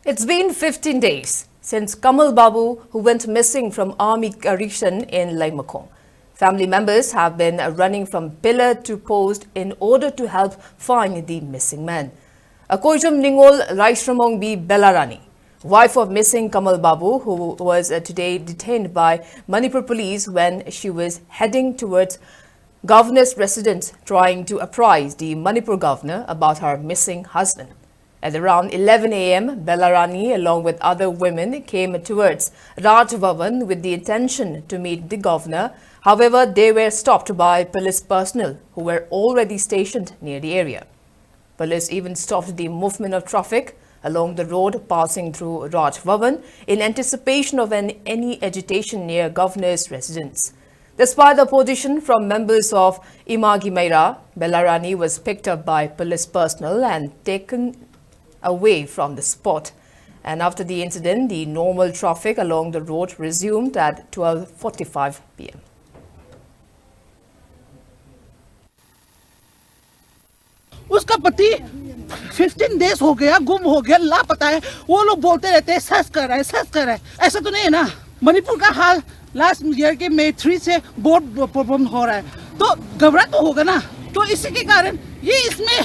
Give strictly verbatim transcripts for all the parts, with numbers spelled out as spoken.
It's been fifteen days since Kamal Babu, who went missing from Army Garrison in Leimakhong. Family members have been running from pillar to post in order to help find the missing man. Akoijam Ningol Raisramongbi Belarani, wife of missing Kamal Babu, who was uh, today detained by Manipur police when she was heading towards governor's residence, trying to apprise the Manipur governor about her missing husband. At around eleven a m, Belarani, along with other women, came towards Raj Bhavan with the intention to meet the governor. However, they were stopped by police personnel who were already stationed near the area. Police even stopped the movement of traffic along the road passing through Raj Bhavan in anticipation of an, any agitation near governor's residence. Despite the opposition from members of Imagi Meira, Belarani was picked up by police personnel and taken away from the spot. And after the incident, the normal traffic along the road resumed at twelve forty-five p m. उसका पति fifteen days हो गया, गुम हो गया, लापता है। वो लोग बोलते रहते हैं सर्च कर रहे हैं, सर्च कर रहे हैं। ऐसा तो नहीं है ना? मणिपुर का हाल लास्ट ईयर के मई थ्री से बहुत प्रॉब्लम हो रहा है, तो घबरा तो होगा ना। तो इसी के कारण ये इसमें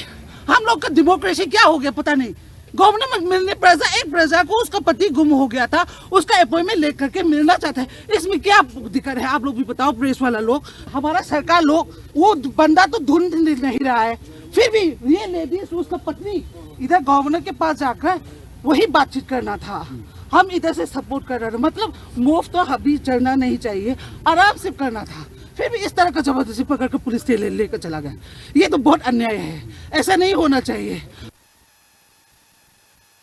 हम लोग का डेमोक्रेसी क्या हो गया पता नहीं। गवर्नमेंट मिलने प्रजा, एक प्रजा को उसका पति गुम हो गया था, उसका अपॉइंटमेंट लेकर के मिलना चाहते हैं। इसमें क्या दिक्कत है? आप लोग भी बताओ, प्रेस वाला लोग, हमारा सरकार लोग, वो बंदा तो ढूंढ नहीं रहा है, फिर भी ये लेडीज, उसका पत्नी इधर गवर्नर के पास जाकर वही बातचीत करना था। हम इधर से सपोर्ट कर रहे हैं, मतलब मूव तो अभी चलना नहीं चाहिए, आराम से करना था। फिर भी इस तरह का जबरदस्ती पकड़ के पुलिस ले लेकर चला गया। ये तो बहुत अन्याय है, ऐसा नहीं होना चाहिए।